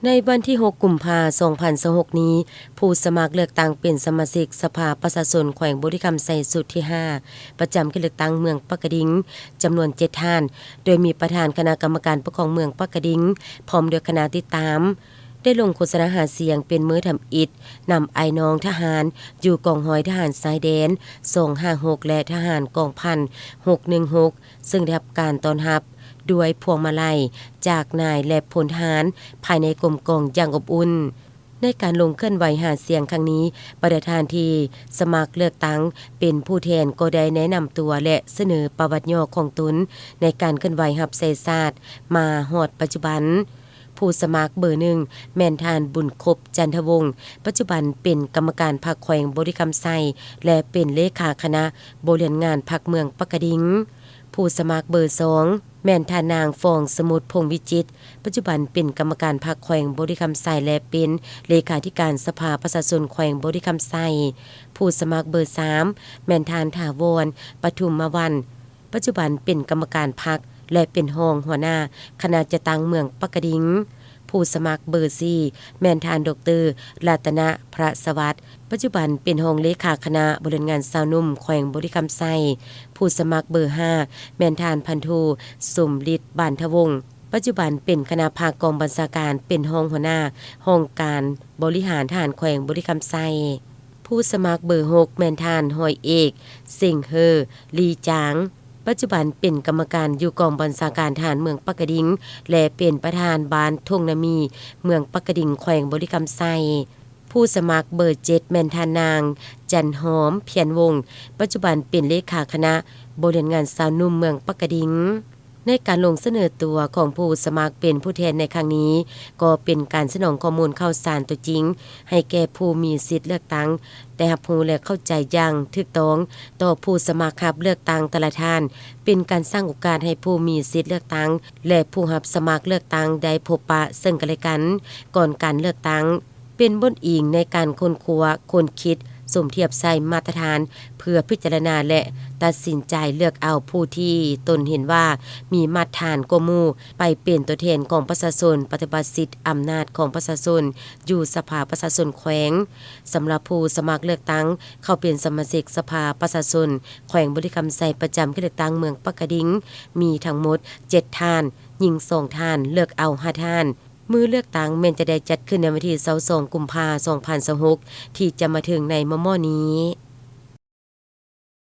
ໃນວັນທີຫົກ ກຸມພາ ສອງພັນຊາວຫົກນີ້, ຜູ້ສະໝັກເລືອກຕັ້ງເປັນສະມາຊິກສະພາປະຊາຊົນແຂວງບໍລິຄຳໄຊຊຸດທີຫ້າ ປະຈຳເຂດເລືອກຕັ້ງເມືອງປາກກະດິງ ຈຳນວນເຈັດທ່ານ, ໂດຍມີປະທານຄະນະກຳມະການປົກຄອງເມືອງປາກກະດິງ ພ້ອມດ້ວຍຄະນະຕິດຕາມ ໄດ້ລົງໂຄສະນາຫາສຽງເປັນມື້ທຳອິດ ນຳອ້າຍນ້ອງທະຫານຢູ່ກອງຮ້ອຍທະຫານຊາຍແດນ ສອງຫ້າຫົກ ແລະ ທະຫານກອງພັນ ຫົກໜຶ່ງຫົກ ເຊິ່ງໄດ້ຮັບການຕ້ອນຮັບດ້ວຍພວງມາໄລຈາກນາຍ ແລະ ພົນທະຫານພາຍໃນກົມກອງຢ່າງອົບອຸ່ນ. ໃນການລົງເຄື່ອນໄຫວຫາສຽງຄັ້ງນີ້, ບັນດາທ່ານທີ່ສະໝັກເລືອກຕັ້ງເປັນຜູ້ແທນກໍໄດ້ແນະນຳຕົວ ແລະ ສະເໜີປະຫວັດຫຍໍ້ຂອງຕົນໃນການເຄື່ອນໄຫວຮັບໃຊ້ຊາດມາຮອດປັດຈຸບັນ. ຜູ້ສະໝັກເບີໜຶ່ງ ແມ່ນທ່ານ ບຸນຄົບ ຈັນທະວົງ, ປັດຈຸບັນເປັນກຳມະການພັກແຂວງບໍລິຄຳໄຊ ແລະ ເປັນເລຂາຄະນະບໍລິຫານງານພັກເມືອງປາກກະດິງ. ຜູ້ສະໝັກເບີສອງ ແມ່ນທ່ານນາງ ຟອງສະໝຸດ ພົງວິຈິດ, ປັດຈຸບັນເປັນກຳມະການພັກແຂວງບໍລິຄຳໄຊ ແລະ ເປັນເລຂາທິການສະພາປະຊາຊົນແຂວງບໍລິຄຳໄຊ. ຜູ້ສະໝັກເບີສາມ ແມ່ນທ່ານ ຖາວອນ ປະທຸມມະວັນ, ປັດຈຸບັນເປັນກຳມະການພັກ ແລະ ເປັນຮອງຫົວໜ້າຄະນະຈັດຕັ້ງເມືອງປາກກະດິງ. ຜູ້ສະໝັກເບີສີ່ ແມ່ນທ່ານ ດອກເຕີ ລັດຕະນະ ພະສະຫວັດ, ປັດຈຸບັນເປັນຮອງເລຂາຄະນະບໍລິຫານງານຊາວໜຸ່ມແຂວງບໍລິຄຳໄຊ. ຜູ້ສະໝັກເບີຫ້າ ແມ່ນທ່ານ ພັນໂທ ສົມລິດ ບານທະວົງ, ປັດຈຸບັນເປັນຄະນະພັກກອງບັນຊາການ, ເປັນຮອງຫົວໜ້າຫ້ອງການບໍລິຫານທະຫານແຂວງບໍລິຄຳໄຊ. ຜູ້ສະໝັກເບີຫົກ ແມ່ນທ່ານ ຮ້ອຍເອກ ເຊັງເຮີ ລີຈາງ, ປັດຈຸບັນເປັນກຳມະການຢູ່ກອງບັນຊາການທະຫານເມືອງປາກກະດິງ ແລະ ເປັນປະທານບ້ານທົ່ງນາມີ ເມືອງປາກກະດິງ ແຂວງບໍລິຄຳໄຊ. ຜູ້ສະໝັກເບີເຈັດ ແມ່ນທ່ານນາງ ຈັນຫອມ ພຽນວົງ, ປັດຈຸບັນເປັນເລຂາຄະນະບໍລິຫານງານຊາວໜຸ່ມເມືອງປາກກະດິງ. ໃນການລົງສະເໜີຕົວຂອງຜູ້ສະໝັກເປັນຜູ້ແທນໃນຄັ້ງນີ້ ກໍເປັນການສະໜອງຂໍ້ມູນຂ່າວສານຕົວຈິງໃຫ້ແກ່ຜູ້ມີສິດເລືອກຕັ້ງ ໄດ້ຮັບຮູ້ ແລະ ເຂົ້າໃຈຢ່າງຖືກຕ້ອງຕໍ່ຜູ້ສະໝັກຮັບເລືອກຕັ້ງແຕ່ລະທ່ານ, ເປັນການສ້າງໂອກາດໃຫ້ຜູ້ມີສິດເລືອກຕັ້ງ ແລະ ຜູ້ຮັບສະໝັກເລືອກຕັ້ງໄດ້ພົບປະເຊິ່ງກັນແລະກັນກ່ອນການເລືອກຕັ້ງ, ເປັນບົດອີງໃນການຄົ້ນຄວ້າ, ຄົ້ນຄິດ, ສົມທຽບໃສ່ມາດຕະຖານ ເພື່ອພິຈາລະນາ ແລະ ຕັດສິນໃຈເລືອກເອົາຜູ້ທີ່ຕົນເຫັນວ່າມີມາດຕະຖານກວ່າໝູ່ ໄປເປັນຕົວແທນຂອງປະຊາຊົນ, ປະຕິບັດສິດອຳນາດຂອງປະຊາຊົນຢູ່ສະພາປະຊາຊົນແຂວງ. ສຳລັບຜູ້ສະໝັກເລືອກຕັ້ງເຂົ້າເປັນສະມາຊິກສະພາປະຊາຊົນແຂວງບໍລິຄຳໄຊ ປະຈຳເຂດເລືອກຕັ້ງເມືອງປາກກະດິງ ມີທັງໝົດເຈັດທ່ານ, ຍິງສອງທ່ານ, ເລືອກເອົາຫ້າທ່ານ. ມື້ເລືອກຕັ້ງແມ່ນຈະໄດ້ຈັດຂຶ້ນໃນວັນທີຊາວສອງ ກຸມພາ ສອງພັນຊາວຫົກ ທີ່ຈະມາເຖິງໃນມໍ່ໆນີ້.